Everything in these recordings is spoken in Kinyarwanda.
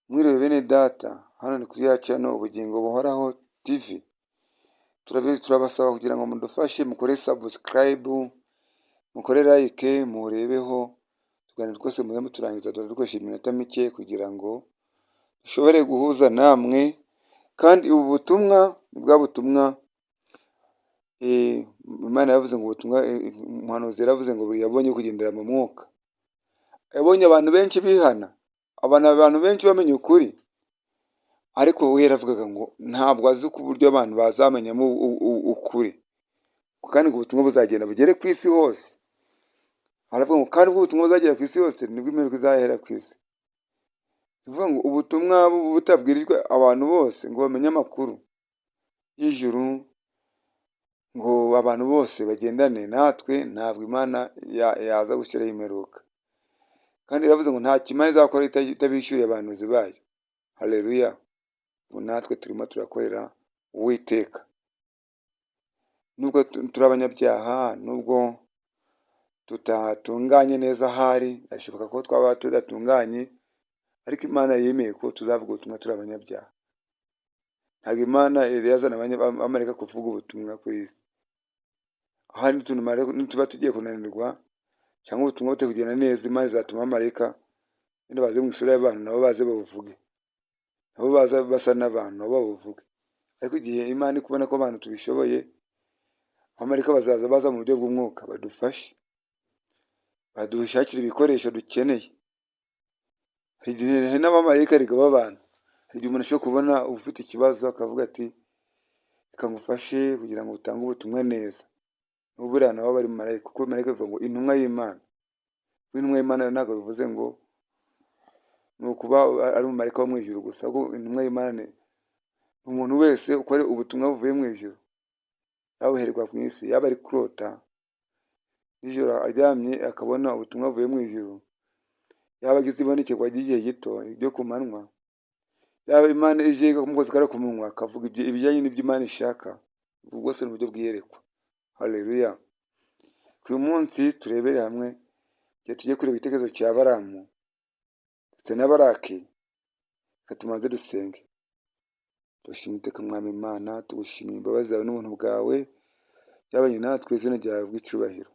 Mwiriwe bene data, hano ni kuri ya channel Ubugingo Buhoraho TV. Turabasaba kugira ngo mudufashe mukore subscribe, mukore like, murebeho utuganiro twose muze muturangiza, dore dukoresha iminota mike kugira ngo dushobore guhuza namwe. Kandi ubu butumwa ni bwa butumwa Imana yavuze ngo ubutumwa, umuhanuzi yaravuze ngo buri yabonye kugendera mu mwuka, yabonye abantu benshi bihana, abantu benshi bamenya ukuri, ariko we yaravugaga ngo ntabwo azi ku buryo abantu bazamenyamo ukuri, kandi ngo ubutumwa buzagenda bugere ku isi hose. Aravuga ngo kandi ubwo ubutumwa buzagera ku isi hose, nibwo imperuka izahera ku isi. Ni ukuvuga ngo ubutumwa butabwirijwe abantu bose ngo bamenye amakuru y'ijuru, ngo abantu bose bagendane natwe, ntabwo Imana yaza gushyiraho imperuka. Kandi iravuze ngo nta Imana izakora itabishyuriye abahanuzi bayo. Haleluya! Ubu natwe turimo turakorera Uwiteka, nubwo turi abanyabyaha, nubwo tutatunganye neza, ahari birashoboka ko twaba tudatunganye, ariko Imana yemeye ko tuzavuga ubutumwa turi abanyabyaha. Ntabwo Imana yari yazana abamarayika kuvuga ubutumwa ku isi. Ahari nituba tugiye kunanirwa cyangwa ubutumwa butari kugenda neza, Imana izatuma abamarayika wenda baze mu isura y'abantu, nabo baze babuvuge, nabo baza basa n'abantu, nabo babuvuge. Ariko igihe Imana iri kubona ko abantu tubishoboye, abamarayika bazaza baza mu buryo bw'umwuka, badufashe, badushakire ibikoresho dukeneye. Hari igihe hari n'abamarayika erega b'abantu. Hari igihe umuntu ashobora kubona ufite ikibazo akavuga ati: "Reka ngufashe kugira ngo utange ubutumwa neza." N'ubu buriya nabo bari mu marayika, kuko marayika bivuga ngo intumwa y'Imana. Kuba intumwa y'Imana ntabwo bivuze ngo ni ukuba ari umumarayika wo mu ijuru gusa, ahubwo intumwa y'Imana ni umuntu wese ukora ubutumwa buvuye mu ijuru, yabuherwa mu isi, yaba ari kurota nijoro aryamye akabona ubutumwa buvuye mu ijuru, yaba agize ibonekerwa ry'igihe gito ryo ku manywa, yaba Imana ije ikamukoza ikara ku munwa akavuga ibijyanye n'ibyo Imana ishaka, ubwo bwose ni uburyo bw'iyerekwa. Haleluya! Uyu munsi turebere hamwe igihe tugiye kureba igitekerezo cya Balamu ndetse na Baraki. Reka tubanze dusenge. Turashima Iteka Mwami Imana, tugushimiye imbabazi zawe n'ubuntu bwawe byabanye natwe, izina ryawe bw'icyubahiro.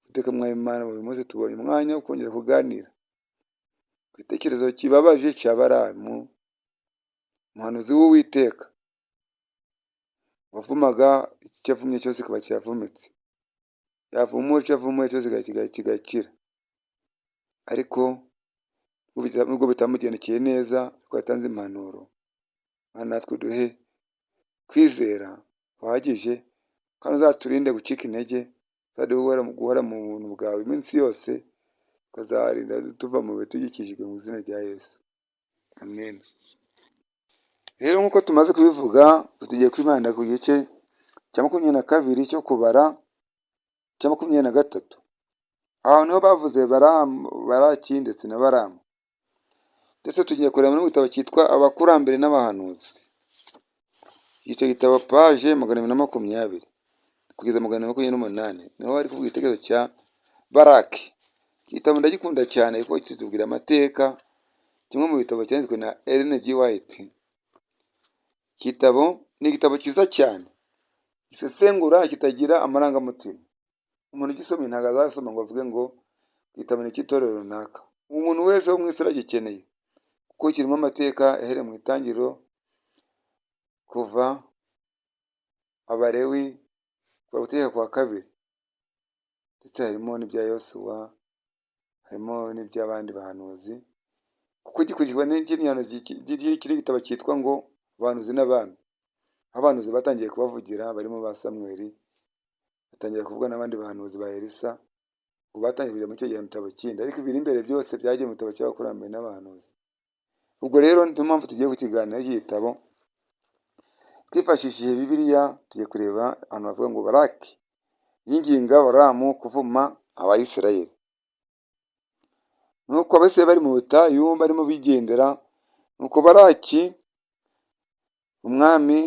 Iteka Mwami Imana, buri munsi tubonye umwanya wo kongera kuganira ku gitekerezo kibabaje cya Balamu, umuhanuzi w'Uwiteka wavumaga, icyo avumye cyose kikaba kiravumetse, yavumura icyo avumuye cyose kigakira. Ariko nubwo bitamugendekeye neza, ariko yatanze impanuro. Mana, natwe uduhe kwizera guhagije, kandi uzaturinde gucika intege, uzaduhe guhora mu buntu bwawe iminsi yose, tukazarinda tuva mu bihe tugikijijwe, mu izina rya Yesu, amen. Rero nk'uko tumaze kubivuga, tugiye kwibanda ku gice cya 22 cyo Kubara, cya 23. Aho niho bavuze Baraki ndetse na Balamu, ndetse tugiye kureba no mu gitabo cyitwa Abakurambere n'Abahanuzi, icyo gitabo page 220 kugeza 228, niho bari kuvuga igitekerezo cya Baraki. Iki gitabo ndagikunda cyane kuko kitubwira amateka, kimwe mu bitabo cyanditswe na Ellen G. White. Iki gitabo ni igitabo cyiza cyane gisesengura, kitagira amarangamutima. Umuntu ugisomye ntabwo azasoma ngo avuge ngo igitabo ni icy'itorero runaka. Umuntu wese wo mu isi aragikeneye, kuko kirimo amateka ahereye mu Itangiriro, Kuva, Abalewi, kuva Gutegeka kwa Kabiri, ndetse harimo n'ibya Yosuwa, harimo n'iby'abandi bahanuzi, kuko gikurikirwa n'ikindi gitabo cyitwa ngo Abahanuzi n'Abami, aho abahanuzi batangiye kubavugira, barimo ba Samweli, batangira kuvuga n'abandi bahanuzi ba Elisa, ubu batangiye kujya muri icyo gitabo kindi, ariko ibiri imbere byose byagiye mu gitabo cy'Abakurambere n'Abahanuzi. Ubwo rero niyo mpamvu tugiye kukiganiraho iki gitabo twifashishije Bibiliya. Tugiye kureba ahantu bavuga ngo Baraki yinginga Balamu kuvuma Abayisirayeli. Nuko Abisirayeli bari mu butayu barimo bigendera, nuko Baraki umwami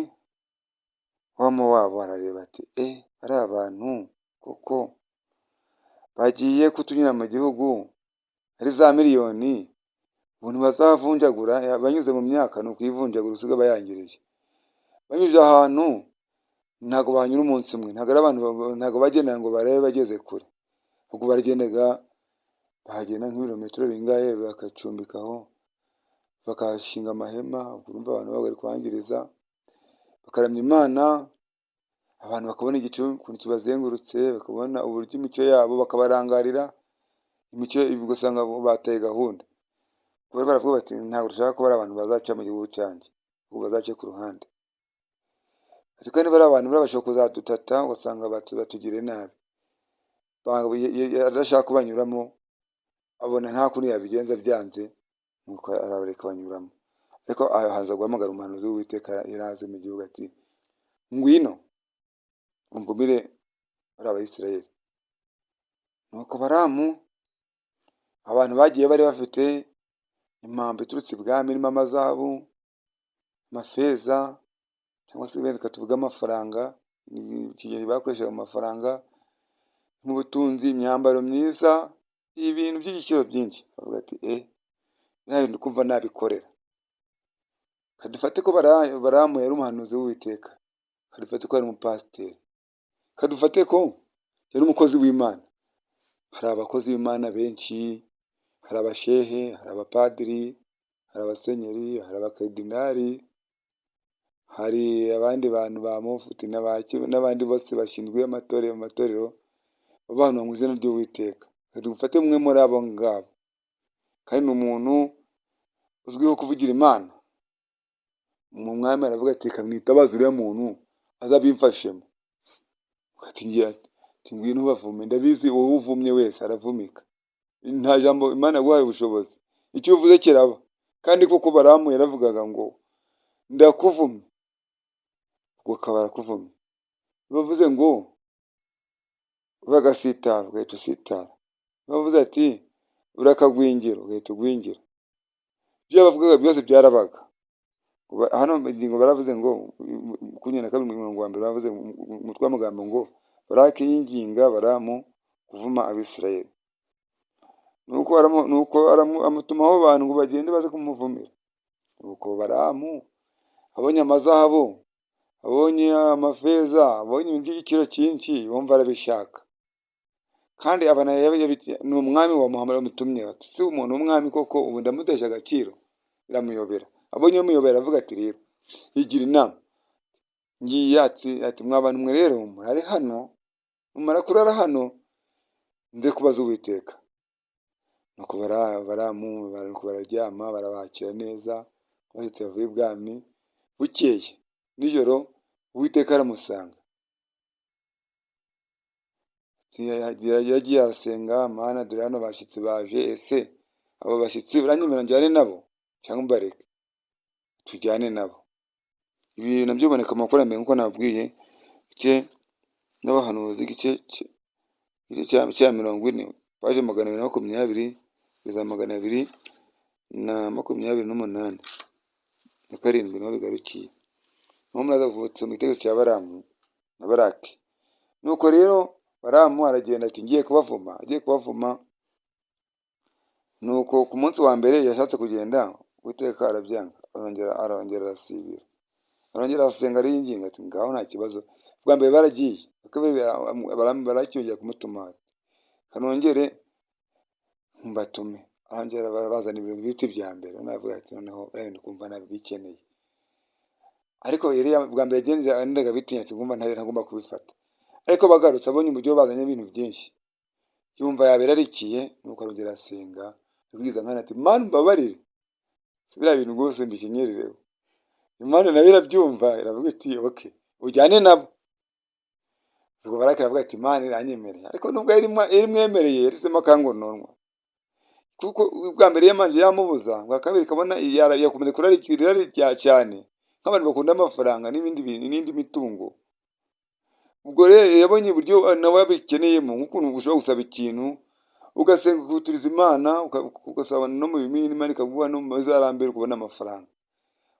w'Abamowabu arareba ati: "E, bariya bantu koko bagiye kutunyura mu gihugu ari za miliyoni, Ubu ntibazavunjagura, banyuze mu myaka ni ukuyivunjagura usiga bayangiriye. Banyuze ahantu ntabwo bahanyura umunsi umwe, ntabwo ari abantu, ntabwo bagendera ngo barebe bageze kure, ahubwo baragendaga bahagenda nk'ibirometero bingahe bakacumbikaho, bakahashinga amahema. Ubwo urumva abantu baba bari kuhangiriza, bakaramya Imana, abantu bakabona igicu ukuntu kibazengurutse, bakabona uburyo imico yabo, bakabarangarira imico, ugasanga bataye gahunda. Kuba baravuga bati ntabwo dushaka ko bari abantu bazaca mu gihugu cyanjye, ahubwo bazace ku ruhande. Ati kandi bariya abantu buriya bashobora kuzadutata, ugasanga batugiriye nabi. Adashaka kubanyuramo, abona nta kundi yabigenza byanze, nuko arabareka banyuramo. Ariko haza guhamagara umuhanuzi w'Uwiteka yari azi mu gihugu, ati ngwino umvumire bariya Abayisiraheli. Nuko Balamu, abantu bagiye bari bafite impamba iturutse ibwami irimo amazahabu, amafeza, cyangwa se wenda tuvuge amafaranga, ikigero bakoreshaga amafaranga nk'ubutunzi, imyambaro myiza, ibintu by'igiciro byinshi. Bavuga ati biriya bintu kumva nabikorera. Kadufate ko Balamu yari umuhanuzi w'Uwiteka, kadufate ko yari umupasiteri, kadufate ko yari umukozi w'Imana. Hari abakozi b'Imana benshi, hari abashehe, hari abapadiri, hari abasenyeri, hari abakaridinari, hari abandi bantu ba mufuti n'abandi bose bashinzwe amatorero, amatorero babahanura mu izina ry'Uwiteka. Dufate umwe muri abo ngabo, kandi ni umuntu uzwiho kuvugira Imana. Umwami aravuga ati reka mwitabaze uriya muntu azabimfashemo. Ati ngiye, ati ngwino ubavume, ndabizi wowe uvumye wese aravumika. Nta jambo Imana yaguhaye ubushobozi, icyo uvuze kiraba. Kandi koko Balamu yaravugaga ngo ndakuvumye, ubwo akaba arakuvumye. Bavuze ngo bagasitara, ugahita usitara. Bavuze ati urakagwingira, ugahita ugwingira. Ibyo bavugaga byose byarabaga. Hano ingingo baravuze ngo 22 umurongo wa mbere, baravuze umutwe w'amagambo ngo Balaki yinginga Balamu kuvuma Abisirayeli. Nuko amutumaho abantu ngo bagende baze kumuvumira. Nuko Balamu abonye amazahabu, abonye amafeza, abonye ibintu by'igiciro cyinshi, yumva arabishaka. Kandi abana ni umwami wa Muhammad wamutumye, ati si umuntu w'umwami koko, ubu ndamutesha agaciro, biramuyobera. Abonye bimuyobera aravuga ati rero yigira inama, ngiye ati mwa bantu mwe rero murare hano, mumara kurara hano nze kubaza Uwiteka. Nuko Balamu bararyama, barabakira neza, abashyitsi bavuye ibwami. Bukeye nijoro Uwiteka aramusanga. Yagiye arasenga, Mana dore hano abashyitsi baje, ese abo bashyitsi uranyemerera njyane nabo cyangwa mbareke? Tujyane nabo. Ibi nabyo biboneka mu makurambere nk'uko nababwiye, igice n'abahanuzi, igice cya 40, paje 220 kugeza 228 na 7 niho bigarukiye. Niho muraza kuvutse mu gitego cya Balamu na Balaki. Nuko rero Balamu aragenda ati ngiye kubavuma, agiye kubavuma. Nuko ku munsi wa mbere yashatse kugenda, Uwiteka arabyanga, arongera arasibira, arongera arasenga, ariyinginga ati ngaho nta kibazo. Bwa mbere baragiye, Balaki yongera kumutuma ati kanongere mbatume, arongera bazana ibintu biti bya mbere. Navuga ati noneho biriya bintu kumva nabikeneye. Ariko bwa mbere yagendaga bitinya, ati ngumva ntagomba kubifata. Ariko bagarutse abonye uburyo bazanye ibintu byinshi, yumva yabirarikiye. Nuko arongera arasenga, abwiza nkana ati Mana umbabarire, biriya bintu rwose mbikenyerereho. Imana nayo irabyumva, iravuga iti okay, ujyane nabo. Ubwo Balaki aravuga ati Imana iranyemereye, ariko nubwo yari imwemereye yarisemo akangononwa, kuko ubwa mbere yamanje yamubuza, bwa kabiri kabona yakomeje kurarikira irari rya cyane nk'abantu bakunda amafaranga n'ibindi bintu n'indi mitungo. Ubwo rero yabonye uburyo nawe abikeneyemo, nk'ukuntu ushobora gusaba ikintu ugasenga ukuturiza Imana, ugasaba no mu bimini Imana ikaguha, no mu mazarambere ukabona amafaranga,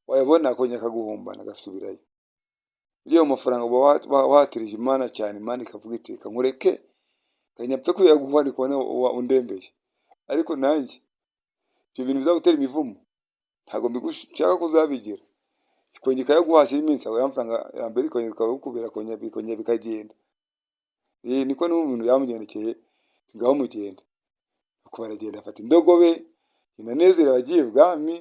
wayabona akongera akaguhumbana agasubirayo. Burya ayo mafaranga uba wahatirije Imana cyane, Imana ikavuga iti reka nkureke kanya mpfe kuyaguha, ndi kubona undembeye. Ariko nanjye Ibyo bintu bizagutera imivumo, ntabwo mbigushaka kuzabigira. Ikongera ikayaguha hashira iminsi, ayo mafaranga ya mbere ikongera ikagukubira, bikongera bikagenda. Niko n'ubu bintu byamugendekeye, ngaho mugende. Nuko baragenda, afata indogobe, inanezerewe agiye ibwami.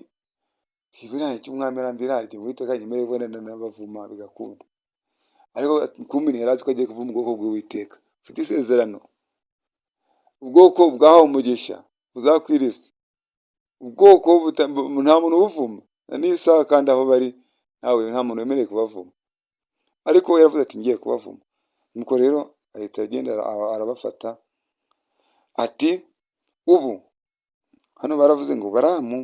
Buriya icyo umwami arambwira, ati Uwiteka nyemerere ubone n'abavuma bigakunda. Ariko kumbi ntiyari azi ko agiye kuvuma ubwoko bw'Uwiteka ufite isezerano, ubwoko bwahawe umugisha buzakwira isi, ubwoko nta muntu ubuvuma n'isaha, kandi aho bari ntawe, nta muntu wemerewe kubavuma. Ariko we yaravuze ati ngiye kubavuma. Nuko rero ahita agenda arabafata, ati ubu hano baravuze ngo Baramu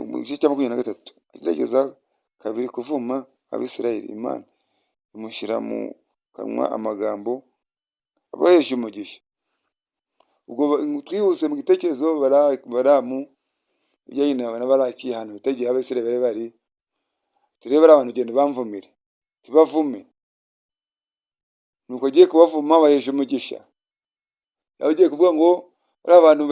mu gice cya 23 agerageza kabiri kuvuma Abisirayeli, Imana imushyira mu kanwa amagambo abahesha umugisha. Ubwo twihuse mu gitekerezo, Baramu ijyanye na Baraki ahantu hitegeye Abisirayeli bari bari, turebe bariya bantu, genda bamvumire, tubavume. Nuko agiye kubavuma bahesha umugisha. Yaba agiye kuvuga ngo bariya bantu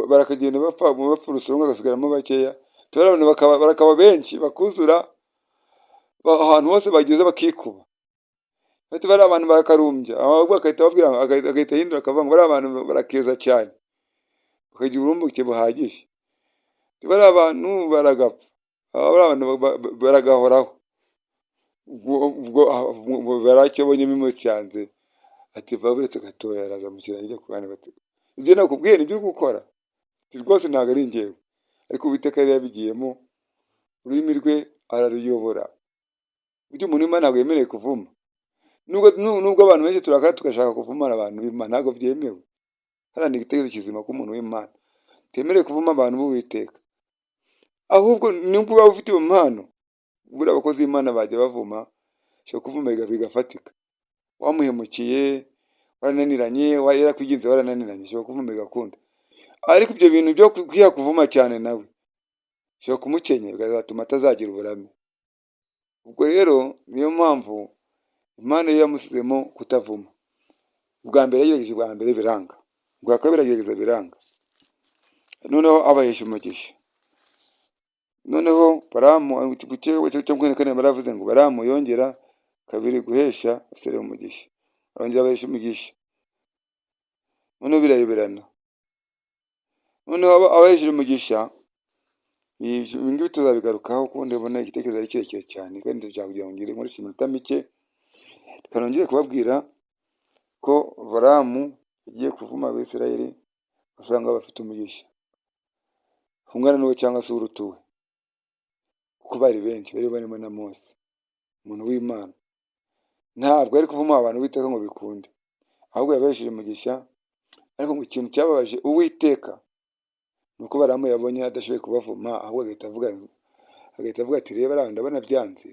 barakagenda bapfa, bapfa urusonga hagasigaramo bakeya, tubare abantu barakaba benshi bakuzura ahantu hose bageze bakikuba. Bati bariya abantu barakarumbya, ahubwo agahita ababwira, agahita ahindura akavuga ngo bariya abantu barakeza cyane, bakagira uburumbuke buhagije. Bariya abantu baragapfa, bariya abantu baragahoraho. Ubwo Baraki abonye bimucanze, ati va buretse gatoya, araza amushyira hirya ku ruhande, bati ibyo nakubwiye nibyo uri gukora? Ati rwose ntabwo ari njyewe. Ariko Uwiteka yari yabigiyemo, ururimi rwe araruyobora. Burya umuntu w'Imana ntabwo yemerewe kuvuma. Nubwo abantu benshi turakara tugashaka kuvumana abantu b'Imana, ntabwo byemewe. Hariya ni igitekerezo kizima ko umuntu w'Imana utemerewe kuvuma abantu b'Uwiteka. Ahubwo nubwo waba ufite iyo mpano, buriya abakozi b'Imana bajya bavuma, ushobora kuvuma bigafatika. Wamuhemukiye, warananiranye, yarakwiginze warananiranye, ushobora kuvuma bigakunda. Ariko ibyo bintu byo kwiha kuvuma cyane, nawe ushobora kumukenya bikazatuma atazagira uburame. Ubwo rero niyo mpamvu Imana yo yamusizemo kutavuma. Ubwa mbere yagerageje, ubwa mbere biranga, ubwa kabiri agerageza biranga, noneho abahesha umugisha. Noneho Baramu ku cya 24 baravuze ngo Baramu yongera kabiri guhesha Abisirayeli umugisha, arongera abahesha umugisha, noneho birayoberana. Noneho abahesheje umugisha, ibi ngibi tuzabigarukaho kuko ndabona igitekerezo ari kirekire cyane, kandi ndashaka kugira ngo ngire muri iminota mike. Reka nongere kubabwira ko Baramu yagiye kuvuma Abisirayeli, asanga bafite umugisha ungana n'uwe cyangwa se uruta uwe, kuko bari benshi, bari barimo na Mose umuntu w'Imana. Ntabwo ari kuvuma abantu Uwiteka ngo bikunde, ahubwo yabahesheje umugisha. Ariko ngo ikintu cyababaje Uwiteka ni uko Baramu yabonye adashoboye kubavuma, ahubwo agahita avuga ati reba ariya ndabona byanze,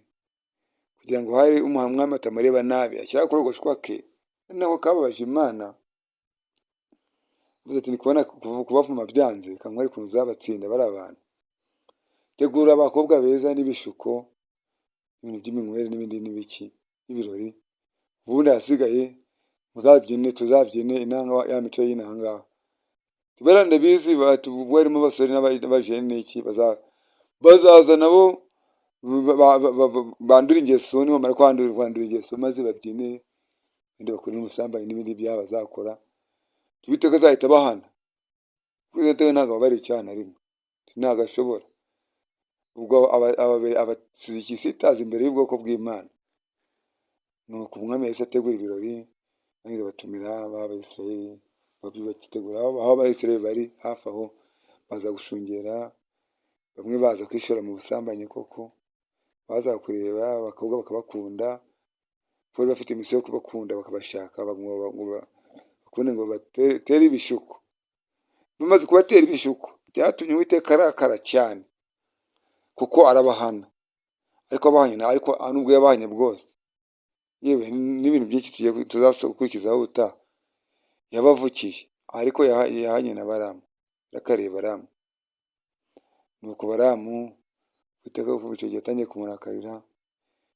kugira ngo hari umwami atamureba nabi, ashyiraho akorogoshwa ke. Nako kababaje Imana. Avuze ati ndi kubona kubavuma byanze, reka nkwereke ukuntu uzabatsinda bariya bantu. Tegura abakobwa beza n'ibishuko, ibintu by'iminywere n'ibindi n'ibiki n'ibirori, ubundi ahasigaye muzabyine, tuzabyine inanga ya mico y'inaha ngaha. Bariya ndabizi, ubwo harimo abasore n'abajene n'iki, bazaza nabo bandure ingeso, nibamara kwandura ingeso maze babyine, ibindi bakore n'ubusambanyi n'ibindi byaha bazakora. Uwiteka azahita abahana, kuko Uwiteka ntabwo ababarira icyaha na rimwe, ntabwo ashobora. Ubwo abasize igisitaza imbere y'ubwoko bw'Imana. Nuko umwami yahise ategura ibirori, maze batumira b'Abisirayeli, bakitegura aho Abisirayeli bari hafi aho, baza gushungera, bamwe baza kwishora mu busambanyi koko, baza kureba abakobwa bakabakunda, bari bafite imisiyo yo kubakunda bakabashaka, ngo bakunde ngo batere ibishuko. Bamaze kubatera ibishuko, byatumye Uwiteka arakara cyane, kuko arabahana. Ariko abahanye, ariko nubwo yabahanye bwose, yewe n'ibintu byinshi tugiye tuzakurikizaho ubutaha, yabavukiye, ariko yahanye na Baramu, yarakariye Baramu. Nuko Baramu, Uwiteka kuva icyo gihe yatangiye kumurakarira,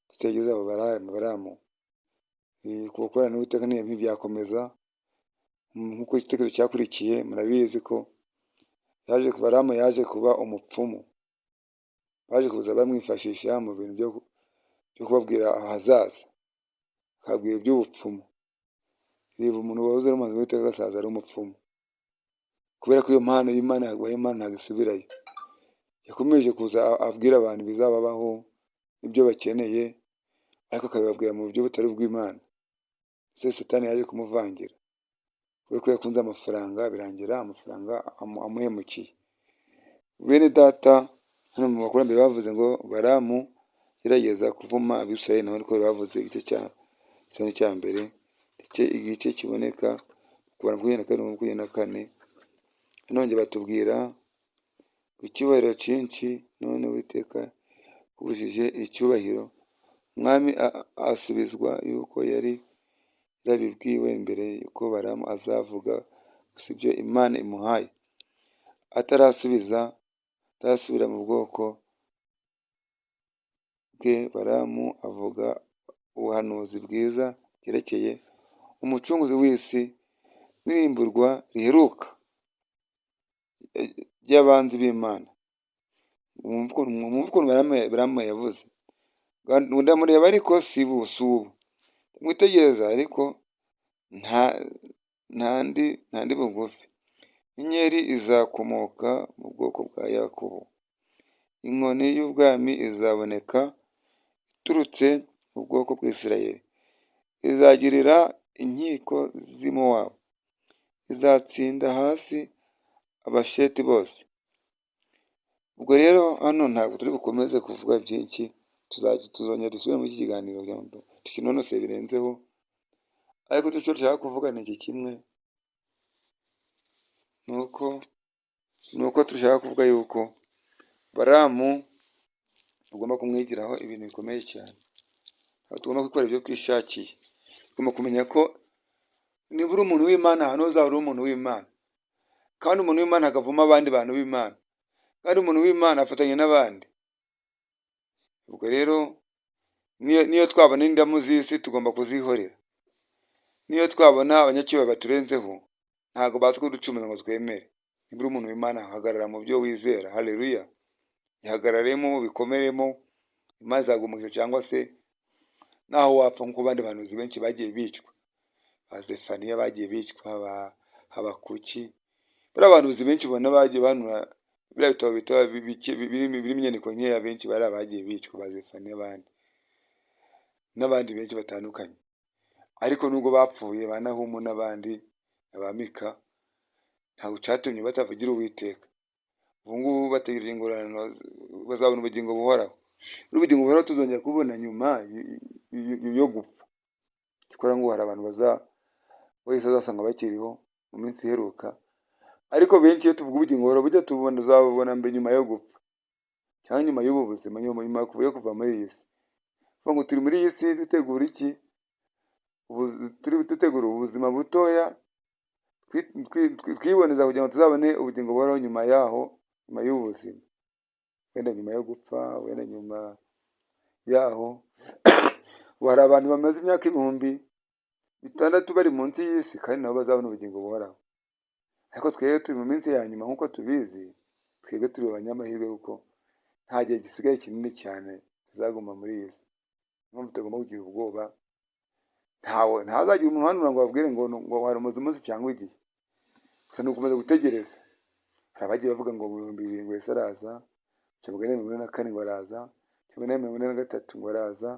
ndetse yageze aho Baramu gukorana n'Uwiteka ntibyakomeza nk'uko igitekerezo cyakurikiye. Murabizi ko Yaje Balamu yaje kuba umupfumu, baje kuza bamwifashisha mu bintu byo kubabwira ahazaza, akababwira iby'ubupfumu. Reba umuntu wahoze ari umuhanuzi w'Uwiteka agasaza ari umupfumu, kubera ko iyo mpano y'Imana yaguhaye, Imana ntabwo isubirayo. Yakomeje kuza abwira abantu ibizababaho n'ibyo bakeneye, ariko akabibabwira mu buryo butari ubw'Imana. Ese Satani yaje kumuvangira kubera ko yakunze amafaranga, birangira amafaranga amuhemukiye. Bene data, hano mu bakurambere bavuze ngo Balamu gerageza kuvuma Abisirayeli, naho niko bavuze, igice cya cya mbere, igice kiboneka kuva 22, 24. None batubwira icyubahiro cyinshi, none Uwiteka kubujije icyubahiro. Umwami asubizwa yuko yari yarabibwiwe mbere ko Balamu azavuga gusa ibyo Imana imuhaye. Atarasubiza, atarasubira mu bwoko bwe, Balamu avuga ubuhanuzi bwiza bwerekeye umucunguzi w'isi n'irimburwa riheruka ry'abanzi b'Imana. Mwumve ukuntu Balamu yavuze: "Ndamureba ariko si ubu, ndamwitegereza ariko ntandi bugufi. Inyenyeri izakomoka mu bwoko bwa Yakobo, inkoni y'ubwami izaboneka iturutse mu bwoko bw'Isirayeli, izagirira inkiko z'i Mowabu, izatsinda hasi Abasheti bose." Ubwo rero hano ntabwo turi bukomeze kuvuga byinshi, tuzongera dusubire muri iki kiganiro kugira ngo tukinonosore birenzeho, ariko icyo dushaka kuvuga ni iki kimwe, ni uko dushaka kuvuga yuko Balamu tugomba kumwigiraho ibintu bikomeye cyane. Ntabwo tugomba gukora ibyo twishakiye. Tugomba kumenya ko niba uri umuntu w'Imana, ahantu hose uzaba uri umuntu w'Imana, kandi umuntu w'Imana akavuma abandi bantu b'Imana, kandi umuntu w'Imana afatanya n'abandi. Ubwo rero niyo twabona indamu z'isi, tugomba kuzihorera. Niyo twabona abanyacyubahiro baturenzeho, ntabwo bazi kuducumura ngo twemere. Niba uri umuntu w'Imana, hagarara mu byo wizera. Haleluya! Ihagararemo, bikomeremo, Imana izaguha umugisha, cyangwa se naho wapfa nk'uko abandi bahanuzi benshi bagiye bicwa, ba Zefaniya bagiye bicwa, ba Habakuki, bariya bahanuzi benshi ubona bagiye bahanura biriya bitabo birimo inyandiko nkeya, benshi bari abagiye bicwa, ba Zefaniya, abandi n'abandi benshi batandukanye. Ariko nubwo bapfuye, ba Nahumu n'abandi, ba Mika, ntabwo cyatumye batavugira Uwiteka. Ubu ngubu bategereje ingororano, bazabona ubugingo buhoraho. N'ubugingo buhoraho tuzongera kubona nyuma yo gupfa. Cyakora ngo hari abantu baza wese azasanga bakiriho mu minsi iheruka, ariko benshi iyo tuvuga ubugingo buhoraho, burya tubona tuzabubona mbere nyuma yo gupfa, cyangwa nyuma y'ubu buzima, nyuma yo kuva muri iyi si. Kuvuga ngo turi muri iyi si dutegura iki? Turi dutegura ubuzima butoya, twiboneza kugira ngo tuzabone ubugingo buhoraho nyuma yaho, nyuma y'ubu buzima, wenda nyuma yo gupfa, wenda nyuma yaho. Ubu hari abantu bamaze imyaka 6000 bari munsi y'isi, kandi nabo bazabona ubugingo buhoraho. Ariko twebwe turi mu minsi ya nyuma nk'uko tubizi, twebwe turi abanyamahirwe kuko nta gihe gisigaye kinini cyane tuzaguma muri iyi si. Niyo mpamvu tutagomba kugira ubwoba. Ntawe, ntazagira umuntu uhanura ngo ababwire ngo hari umunsi cyangwa igihe. Gusa ni ugukomeza gutegereza. Hari abagiye bavuga ngo mu 2000 ngo Yesu araza, mu 1944 ngo araza, mu 1943 ngo araza,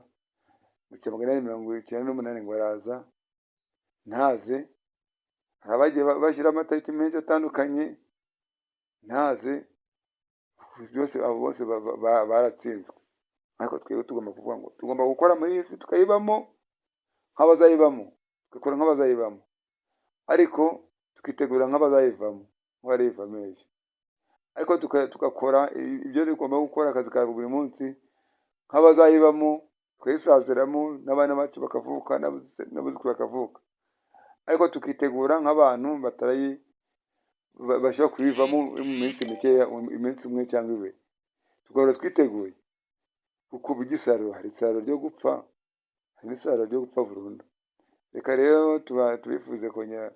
mu 1898 ngo araza, ntaze. Hari abagiye bashyiraho amatariki menshi atandukanye, ntaze. Byose, abo bose baratsinzwe. Ariko twebwe tugomba kuvuga ngo tugomba gukora muri iyi si, tukayibamo nk'abazayibamo, tugakora nk'abazayibamo, ariko tukitegura nk'abazayivamo, nk'abarayivamo ejo. Ariko tugakora ibyo tugomba gukora, akazi ka buri munsi, nk'abazayibamo, tukayisaziramo n'abana bacu bakavuka, n'abuzukuru bakavuka, ariko tukitegura nk'abantu batarayi bashobora kuyivamo mu minsi mikeya, iminsi umwe cyangwa ibiri. Tugahora twiteguye, kuko burya isaruro, hari isaruro ryo gupfa, hari n'isaruro ryo gupfa burundu. Reka rero tuba tubifuze kongera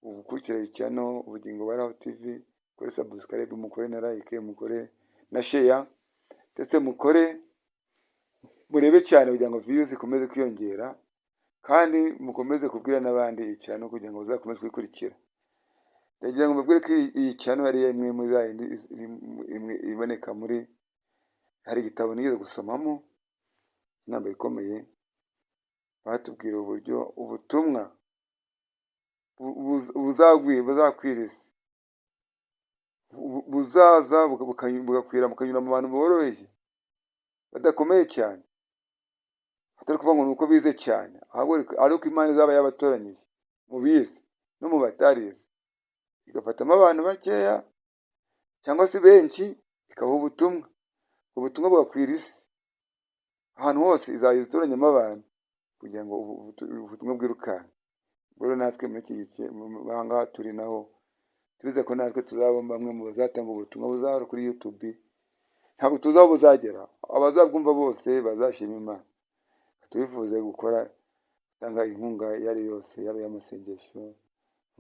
gukurikira channel Ubugingo Buhoraho TV. Mukore subscribe, mukore na like, mukore na share, ndetse mukore murebe cyane kugira ngo views zikomeze kwiyongera, kandi mukomeze kubwira n'abandi iyi channel kugira ngo bazakomeze kuyikurikira. Ndagira ngo mbabwire ko iyi channel ari imwe muri za yindi imwe iboneka muri, hari igitabo nigeze gusomamo inama ikomeye, batubwira uburyo ubutumwa buzakwira isi, buzaza bugakwira, bukanyura mu bantu boroheje, badakomeye cyane, atari ukuvuga ngo ni uko bize cyane, ahubwo ari uko Imana izaba yabatoranyije mu bize no mu batarize, igafatamo abantu bakeya cyangwa se benshi, ikabaha ubutumwa, ubutumwa bugakwira isi ahantu hose. Izajya itoranyamo abantu kugira ngo ubutumwa bwirukanke. Ubwo rero natwe muri iki gihe aha ngaha turi naho, turizeye ko natwe tuzaba bamwe mu bazatanga ubutumwa buzahora kuri YouTube. Ntabwo tuzi aho buzagera, abazabwumva bose bazashima Imana. Tubifuze gukora, gutanga inkunga iyo ari yose, yaba iy'amasengesho,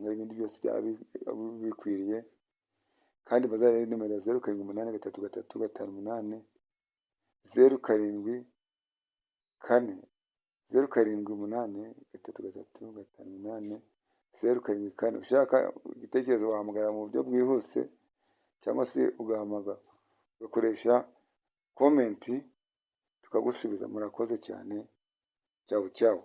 ibindi byose byaba bikwiriye, kandi bazarebe nimero ya 0783358074, 0783335807 4. Ushaka igitekerezo wahamagara mu buryo bwihuse, cyangwa se ugahamagara ugakoresha comment tukagusubiza. Murakoze cyane, ciao ciao.